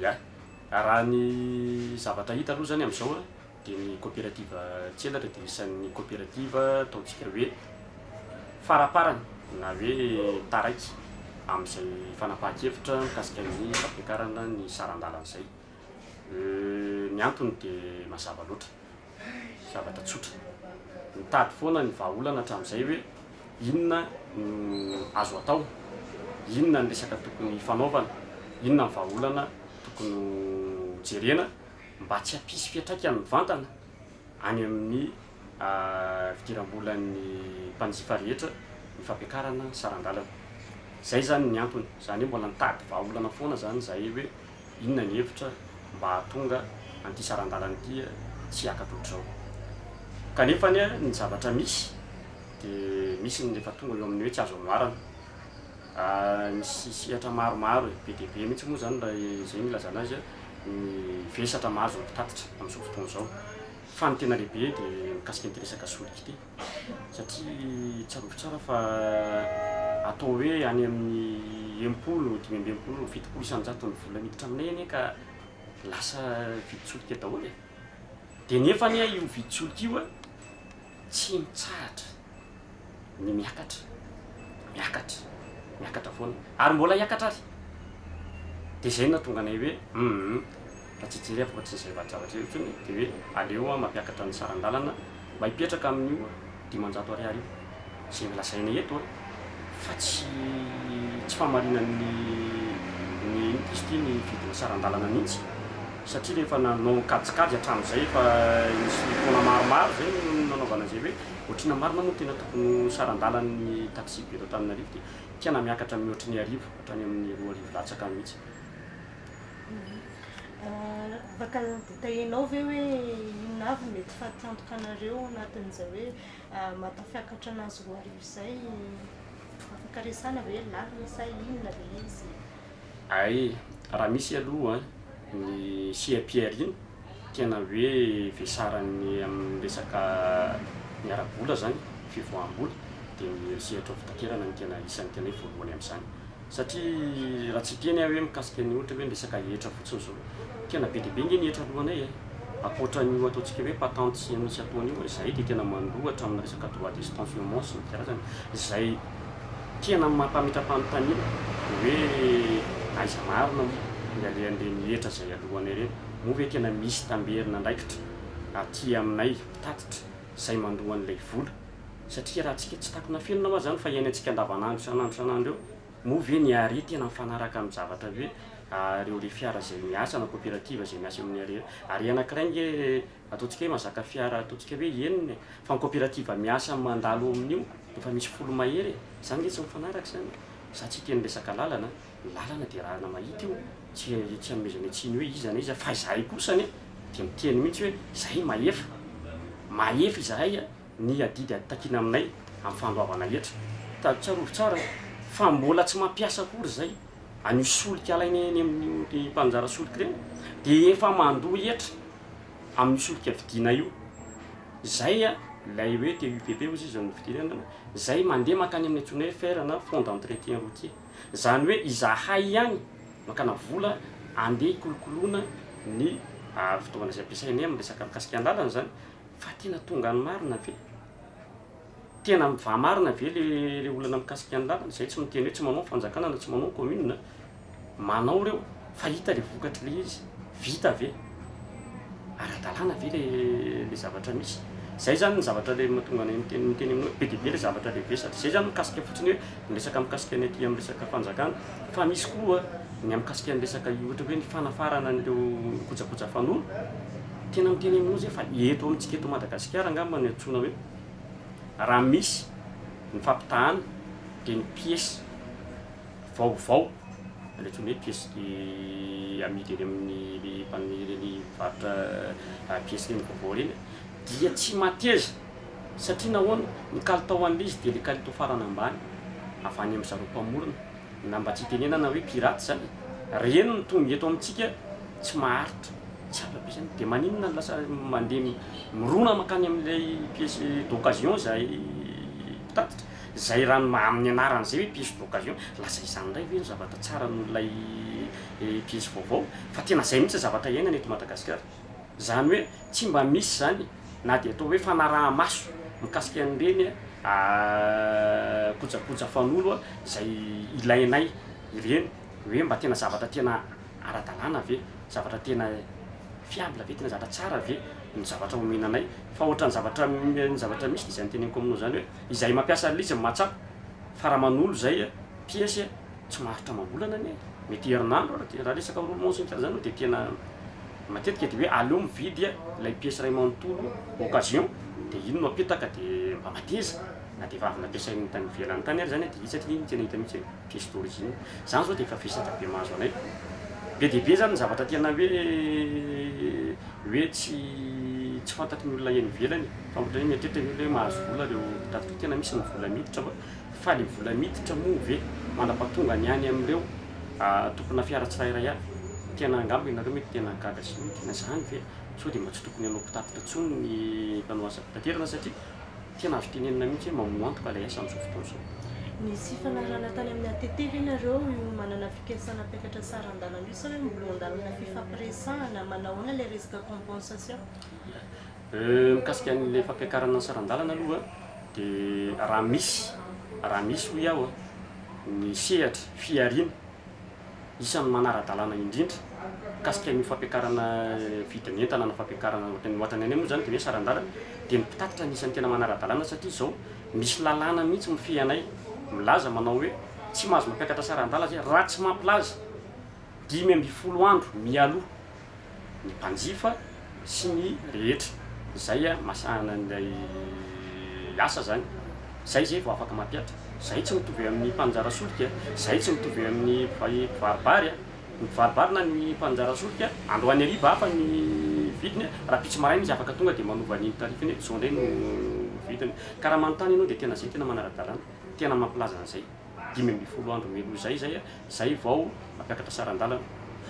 Ya, raha ny zavatra hita aloha zany amin'izao a, dia ny coopérative Tselatra dia isan'ny coopérative ataontsika hoe faraparany na hoe taraiky amin'izay fanapahan-kevitra mikasika ny fampiakarana ny saran-dalana izay. Ny antony dia mazava loatra, zavatra tsotra, nitady foana ny vahaolana hatramin'izay hoe inona no azo atao, inona ny resaka tokony hifanaovana, inona ny vahaolana tokony ho jerena mba tsy hampisy fiantraikany mivantana any amin'ny fidiram-bolan'ny mpanjifa rehetra ny fampiakarana saran-dalana. Izay izany ny antony, izany hoe mbola nitady vahaolana foana izany izahay hoe inona ny hevitra mba hahatonga an'ity saran-dalana ity tsy hiakatra ohatr'izao. Kanefa anie ny zavatra misy dia misy ny rehefa tonga eo amin'ny hoe tsy azo anoharana. Misy sehatra maromaro e, be dia be mihitsy moa izany raha izay no ilazana azy, ny vesatra mahazo ny mpitatitra amin'izao fotoana izao. Fa ny tena lehibe dia mikasika an'ity resaka solika ity. Satria tsarovy tsara fa atao hoe any amin'ny 60, 65, 70% ny vola miditra aminay anie ka lasa vidin-tsolika daholo e. Dia nefa anie io vidin-tsolika io tsy mitsahatra ny miakatra, miakatra, miakatra foana ary mbola hiakatra ary. Dia izay no nahatonga anay hoe hum raha tsy hijery afa-tsy izay zavatra izay intsony dia hoe aleo mampiakatra ny saran-dalana mba hipetraka amin'io 500 ariary io. Izay lazaina eto an, fa tsy tsy fahamarinan'ny ny inona izy ity ny vidin'ny saran-dalana mihitsy satria rehefa nanao kajikajy hatramin'izay efa nisy taona maromaro izay no nanaovana an'izay hoe ohatr'inona marina moa no tena tokony ho saran-dalan'ny taxi-be eto Antananarivo dia tena miakatra mihoatry ny 1000 hatrany amin'ny 2000 latsaka mihitsy. Afaka détailler-nao ve hoe inona avy no mety fatiantoka anareo ao anatin'izay hoe mahatafiakatra anazy 2000 izay? Afaka resahana ve lalina sa inona ilay izy? Hay, raha misy aloha ny seha-pihariana tena hoe vesaran'ny amin'ny resaka ny ara-bola izany, fivoaham-bola, dia ny sehatra fitaterana no tena isan'ny tena hoe voalohany amin'izany. Satria raha tsy hiteny aho hoe mikasika ny ohatra hoe ny resaka hetra fotsiny izao, tena be dia be ange ny hetra aloanay e! Ankoatra an'io ataontsika hoe patente sy ny isan-taona io, izahay dia tena mandoa hatramin'ny resaka droit de stationnement sy ny karazany, izay tena mampametra-panontaniana hoe aiza marina moa ny alehan'ireny hetra izay aloanay ireny, moa ve tena misy tamberin'andraikitra aty aminay mpitatitra izay mandoa an'ilay vola? Satria raha tsika tsy takona fenina ma zany fa iainantsika andavanandro isan'andro isan'andro eo, moa ve ny arrêt tena mifanaraka amin'ny zavatra hoe ireo le fiara izay miasa na coopérative izay miasa eo amin'ny arrêt, arrêt anankiray nge ataontsika hoe mahazaka fiara ataontsika hoe enina e, fa ny coopérative miasa mandalo eo amin'io efa misy 10 mahery e, zany nge tsy mifanaraka zany e, za tsy hiteny resaka lalana, ny lalana dia raha mahita io, tsy tsy anomezana tsiny hoe iza na iza fa izahay kosa anie dia miteny mihitsy hoe izahay mahefa, mahefa izahay a. ny adidy takiana aminay amin'ny fandoavana hetra. Tsarovy tsara fa mbola tsy mampiasa akory izay an'io solika alaina eny amin'ny mpanjara solika ireny dia efa mandoa hetra amin'io solika vidiana io. Izay ilay hoe TUPP hozy izy no fidirana, izay mandeha mankany amin'ny antsoina hoe fer na fonds d'entretien routier. Izany hoe izahay ihany makana vola andeha hikolokoloana ny fitaovana izay ampiasainay amin'ny resaka mikasika ny lalana izany. Fa tena tonga any marina ve? Tena mivaha marina ve le le olana mikasika ny lalana? Zay tsy miteny hoe tsy manao ny fanjakana na tsy manao ny commune, manao reo fa hita le vokatry le izy, vita ve? Ara-dalàna ve le le zavatra misy? Zay zany ny zavatra le mahatonga anay miteny miteny aminao hoe be dia be le zavatra le vesatra, zay zany mikasika fotsiny hoe ny resaka mikasika ny aty amin'ny resaka fanjakana fa misy koa ny mikasika ny resaka ohatra hoe ny fanafarana an'ireo kojakoja fanolo. Tena miteny aminao zay fa eto amintsika eto Madagasikara angamba no antsoina hoe raha misy ny fampitahana dia ny pièce vaovao ilay antsoina hoe pièce amidy eny amin'ny mpanome ireny mpivarotra pièce ireny vaovao ireny dia tsy mateza satria nahoana ny kalitao an'ilay izy dia ilay kalitao farany ambany avy any amin'ny zareo mpamorona na mba tsy hitenenana hoe pirate zany ireny no tonga eto amintsika tsy maharitra Tsy ampy be zany, de maninona no lasa mandeha mirona mankany amin'ilay pièce d'occasion zahay mpitatitra? Izay raha ny amin'ny anaran'izay hoe pièce d'occasion, lasa izany indray ve no zavatra tsara noho ilay pièce vaovao? Fa tena izay mihitsy ny zavatra iainana eto Madagasikara. Izany hoe tsy mba misy izany na dia atao hoe fanaraha-maso mikasika an'ireny kojakoja fanolo izay ilainay ireny hoe mba tena zavatra tena ara-dalàna ve, zavatra tena fiable ve, tena zavatra tsara ve ny zavatra omena anay. Fa ohatran'ny zavatra ny zavatra misy dia izay noteneniko aminao izany hoe izay mampiasa an'ilay izy no mahatsapa fa raha manolo izay piesy tsy maharitra amam-bolana anie, mety herinandro ary dia raha resaka roulement sy ny tariny izany aloha dia tena matetika dia hoe aleo mividy ilay piesy iray manontolo occasion dia iny no apetaka dia mba mateza na dia efa avy nampiasain'ny tany ivelany tany ary izany dia iny satria iny tena hita mihitsy hoe pièce d'origine. Izany izao dia efa vesatra be mahazo anay. Be dia be izany ny zavatra tena hoe hoe tsy tsy fantatry ny olona eny ivelany fa ohatran'ny hoe mieritreritra ny olona hoe mahazo vola ireo mpitatitra tena misy ny vola miditra fa Fa le vola miditra moa ve mandrapatonga ny any amin'ireo tompona fiara tsirairay avy? Tena angamba ianareo mety tena gaga sy hoe tena izany ve? Sao dia mba tsy tokony hanao mpitatitra intsony ny mpanao asa fitaterana satria tena azo tenenina mihitsy hoe mamono antoka ilay asa amin'izao fotoana izao. Nisy fifanarahana tany amin'ny ATT ve nareo io manana fikasana hampiakatra saran-dalana io sa hoe mbola eo an-dalana fifampiresahana? Manahoana ilay resaka compensation? Mikasika an'ilay fampiakarana ny saran-dalana aloha dia raha misy, raha misy hoy aho ny sehatra fihariana isan'ny manara-dalàna indrindra mikasika an'io fampiakarana vidin'entana na fampiakarana ohatran'ny ohatran'ny anay moa izany dia hoe saran-dalana dia ny mpitatitra anisan'ny tena manara-dalàna satria izao misy lalàna mihitsy mifehy anay milaza manao hoe tsy mahazo mampiakatra saran-dalana izay raha tsy mampilaza 15 andro mialoha ny mpanjifa sy ny rehetra izay masahana an'ilay asa zany, zay zay vao afaka mampihatra, zay tsy mitovy amin'ny mpanjara solika, zay tsy mitovy amin'ny mpivaribary a, ny mpivaribary na ny mpanjara solika androany hariva hafa ny vidiny, rahampitso maraina izy afaka tonga dia manova an'iny tarifiny hoe zao indray no vidiny, ka raha manontany ianao dia tena zay tena manara-dalàna, tena mampilaza an'izay. 15 andro mialoha izay izay zay vao mampiakatra saran-dalana.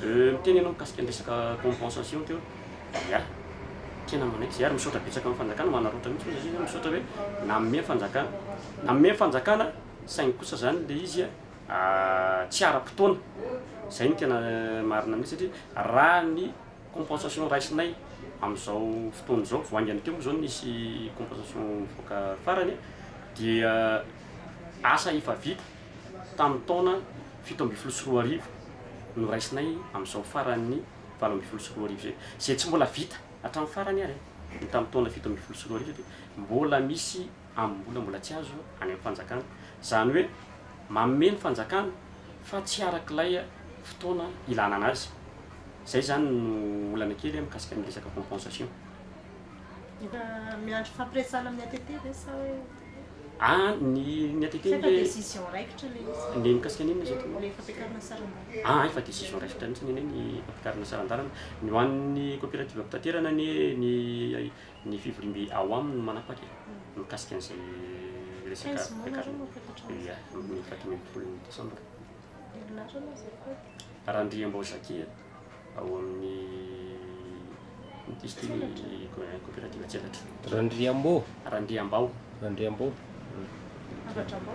Miteny ianao mikasika ny resaka compensation teo, ya, tena manaiky izay ary misaotra betsaka amin'ny fanjakana, manararaotra mihitsy moa satria misaotra hoe nanome ny fanjakana, nanome ny fanjakana saingy kosa izany ilay izy tsy ara-potoana, izay no tena marina mihitsy satria raha ny compensation raisinay amin'izao fotoana izao, vao haingana teo moa izao no nisy compensation nivoaka farany dia Asa efa vita tamin'ny taona 2017 no raisinay amin'izao faran'ny 2018 izay, izay tsy mbola vita hatramin'ny farany ary ny tamin'ny taona 2017 satria mbola misy ambim-bola mbola tsy azo any amin'ny fanjakana. Izany hoe manome ny fanjakana fa tsy arak'ilay fotoana ilana anazy. Izay izany no olana kely mikasika ny resaka compensation. Efa miandry fampiresahana amin'ny ATT ve sa hoe. Ah ny ny ATT Sa efa décision raikitra ilay izy? Ny mikasika an'inona izay teo? Ilay fampiakarana saran-dalana. Ah efa décision raikitra mihitsy ny anay ny fampiakarana saran-dalana. Ny ho an'ny coopérative mpitaterana anie ny ny fivoriambe ao aminy no manapaka e, mikasika an'izay resaka 15 mois nareo no mampiakatra azy? Ia, ny faha 15 desambra. Ny anarana azafady? Randriambao Jacques ao amin'ny ity izy ity coopérative Tselatra. Randriambo. Randriambao. Randriambao. Avatrambo.